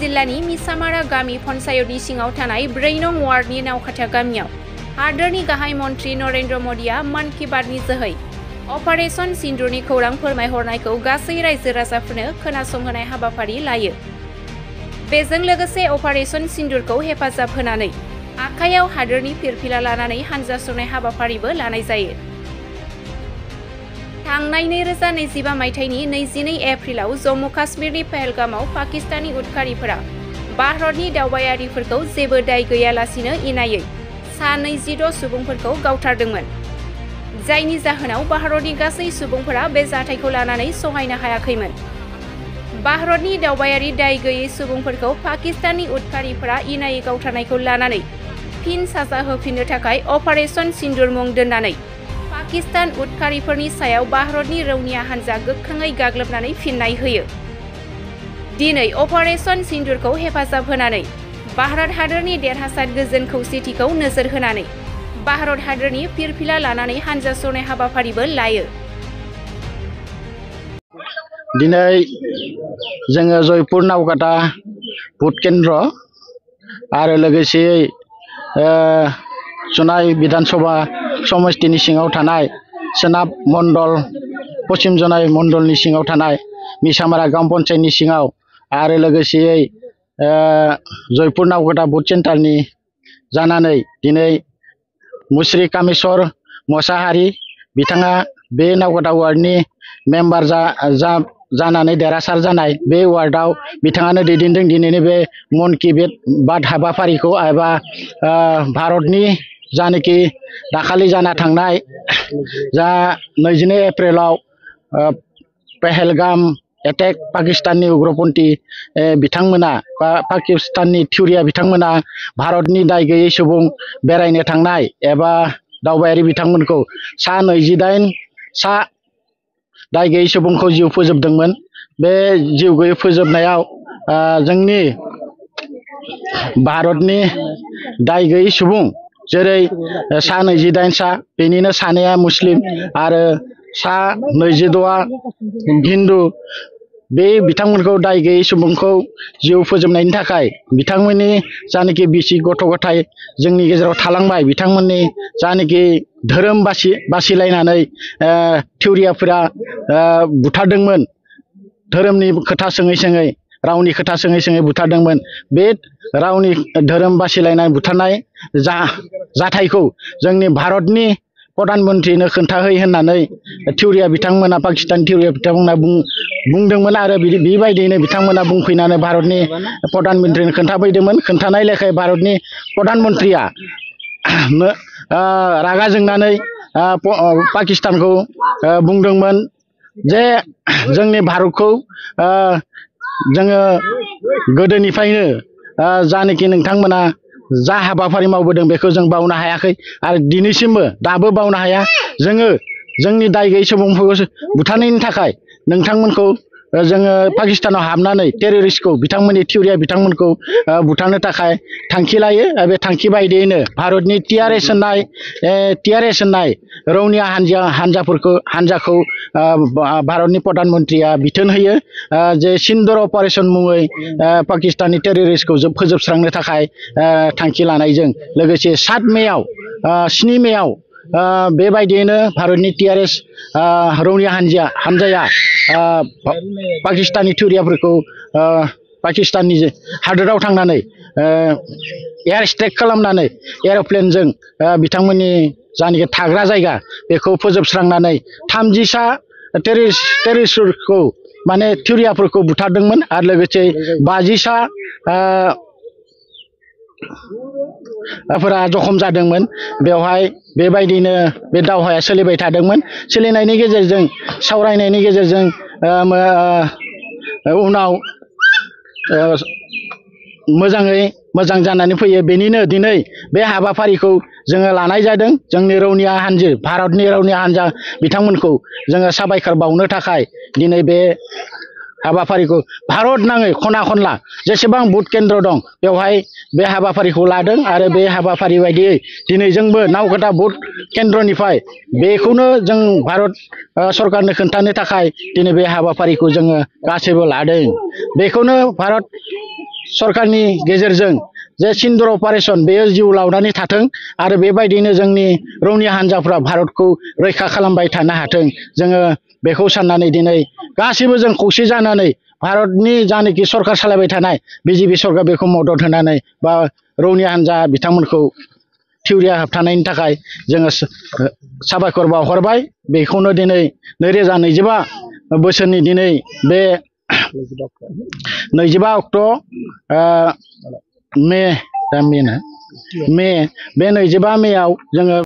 जिल्लानि मिसामारा गामि पन्चायतनि सिङाव थानाय 4 नं वार्डनि नावखाथा गामियाव हादोरनि गाहाय मन्त्रि नरेन्द्र मोदीआ मन की बातनि जोहै अपारेशन सिन्दुरनि खौरां फोरमायहरनायखौ गासै रायजो राजाफोरनो खोनासंहोनाय हाबाफारि लायो। बेजों लोगोसे अपारेशन सिन्दुरखौ हेफाजाब होनानै आखायाव हादोरनि फिरफिला लानानै हानजा सुरनाय हाबाफारिबो लानाय जायो। थांनाय 2025 मायथाइनि 22 एप्रिलाव जम्मू काश्मीरनि पहलगामाव पाकिस्तानी उदखारिफोरा भारतनि दावबायारिफोरखौ जेबो दाय गैयालासिनो इनायै सा 26 सुबुंफोरखौ गावथारदोंमोन। जायनि जाहोनाव भारतनि गासै सुबुंफोरा बे जाथायखौ लानानै सहायनो हायाखैमोन। भारतनि दावबायारि दाय गैयै सुबुंफोरखौ पाकिस्तानी उदखारिफोरा इनायै गावथारनायखौ लानानै फिन साजा होफिननो थाखाय अपारेशन सिन्दुर मुं दोननानै पाकिस्तान उदखारिफोरनि सायाव भारतनि रौनिया हानजा गोख्रोङै गाग्लोबनानै फिननाय होयो। दिनै अपारेशन सिन्दुरखौ हेफाजाब होनानै भारत हादोरनि देरहासार गोजोन खौसेथिखौ नोजोर होनानै भारत हादोरनि फिरफिला लानानै हानजा सुरनाय हाबाफारिबो लायो। दिनै जोङो जयपुर नावकाटा भट केन्द्र आरो लोगोसे जनाय विधानसभा समष्टिनि सिङाव थानाय सोनाब मण्डल पश्चिम जनाय मण्डलनि सिङाव थानाय मिसामारा गाम पन्चायतनि सिङाव आरो लोगोसे जयपुर नावकाटा भट सेन्टारनि जानानै दिनै मुस्रि कामेश्वर मोसाहारि बिथाङा बे नावकाटा वार्डनि मेम्बार जानानै देरहासार जानाय बे वार्डआव बिथाङानो दैदेनदों दिनैनि बे मन की बात हाबाफारिखौ एबा भारतनि जानाखि दाखालि जाना थांनाय जा 22 एप्रिलाव पहलगाम एटेक पाकिस्ताननि उग्रपन्थी बिथांमोना बा पाकिस्ताननि थिउरिया बिथांमोना भारतनि दाय गैयै सुबुं बेरायनो थांनाय एबा दावबायारि बिथांमोनखौ सा 28 दाय गैयै सुबुंखौ जिउ फोजोबदोंमोन। बे जिउ गैयै फोजोबनायाव जोंनि भारतनि दाय गैयै सुबुं जेरै सा 28 बेनिनो सानैया मुस्लिम आरो सा 26आ हिन्दु बे बिथांमोनखौ दाय गैयै सुबुंखौ जिउ फोजोबनायनि थाखाय बिथांमोननि जानाखि बिसि गथ' गथाय जोंनि गेजेराव थालांबाय बिथांमोननि जानाखि धोरोम बासिलायनानै थिउरियाफोरा बुथारदोंमोन। धोरोमनि खोथा सोङै सोङै रावनि खोथा सोङै सोङै बुथारदोंमोन। बे रावनि धोरोम बासिलायनाय बुथारनाय जाथायखौ जोंनि भारतनि प्रधान मन्त्रिनो खोन्थाहै होननानै थिउरिया बिथांमोना पाकिस्तान थिउरिया बिथांमोना बुंदोंमोन आरो बेबायदियैनो बिथांमोना बुंफैनानै भारतनि प्रधान मन्त्रिनो खोन्थाफैदोंमोन। खोन्थानाय लेखायै भारतनि प्रधान मन्त्रिया रागा जोंनानै पाकिस्तानखौ बुंदोंमोन जे जोंनि भारतखौ जोङो गोदोनिफ्रायनो जानाखि नोंथांमोना जा हाबाफारि मावबोदों बेखौ जों बावनो हायाखै आरो दिनैसिमबो दाबो बावनो हाया। जोङो जोंनि दाय गैयै सुबुंफोरखौ बुथारनायनि थाखाय नोंथांमोनखौ जोङो पाकिस्तानाव हाबनानै टेररिस्टखौ बिथांमोननि थिउरिया बिथांमोनखौ बुथारनो थाखाय थांखि लायो। बे थांखि बायदियैनो भारतनि टीआरएस होननाय रौनिया हानजाखौ भारतनि प्रधान मन्त्रिया बिथोन होयो जे सिन्दुर अपारेशन मुङै पाकिस्ताननि टेररिस्टखौ फोजोबस्रांनो थाखाय थांखि लानायजों लोगोसे 7 मेआव बेबायदियैनो भारतनि टीआरएस रौनिया हानजाया पाकिस्तानी थिउरियाफोरखौ पाकिस्ताननि हादोराव थांनानै एयार स्ट्राइक खालामनानै एर'प्लेनजों बिथांमोननि जायनाखि थाग्रा जायगा बेखौ फोजोबस्रांनानै 30 टेररिस्टफोरखौ माने थिउरियाफोरखौ बुथारदोंमोन आरो लोगोसे 50 फोरा जखम जादोंमोन। बेवहाय बेबायदिनो बे दावहाया सोलिबाय थादोंमोन। सोलिनायनि गेजेरजों सावरायनायनि गेजेरजों उनाव मोजाङै मोजां जानानै फैयो। बेनिनो दिनै बे हाबाफारिखौ जोङो लानाय जादों। जोंनि भारतनि रौनिया हानजा बिथांमोनखौ जोङो साबायखर बावनो थाखाय दिनै बे हाबाफारिखौ भारत नाङै खना खनला जेसेबां भट केन्द्र दं बेवहाय बे हाबाफारिखौ लादों आरो बे हाबाफारि बायदियै दिनै जोंबो नावकाटा भट केन्द्रनिफ्राय बेखौनो जों भारत सरकारनो खोन्थानो थाखाय दिनै बे हाबाफारिखौ जोङो गासैबो लादों। बेखौनो भारत सरकारनि गेजेरजों जे सिन्दुर अपारेशन बेयो जिउ लावनानै थाथों आरो बेबायदिनो जोंनि रौनिया हान्जाफ्रा भारतखौ रैखा खालामबाय थानो हाथों जोङो बेखौ साननानै दिनै गासिबो जों खौसे जानानै भारतनि जानाखि सरकार सालायबाय थानाय बिजेपि सरकार बेखौ मदद होनानै बा रौनिया हान्जा बिथांमोनखौ थिउरिया होबथानायनि थाखाय जोङो साबायखर बावहरबाय बेखौनो दिनै 2025 बोसोरनि दिनै बे 25 अक्ट' मे बे 25 मेआव जोङो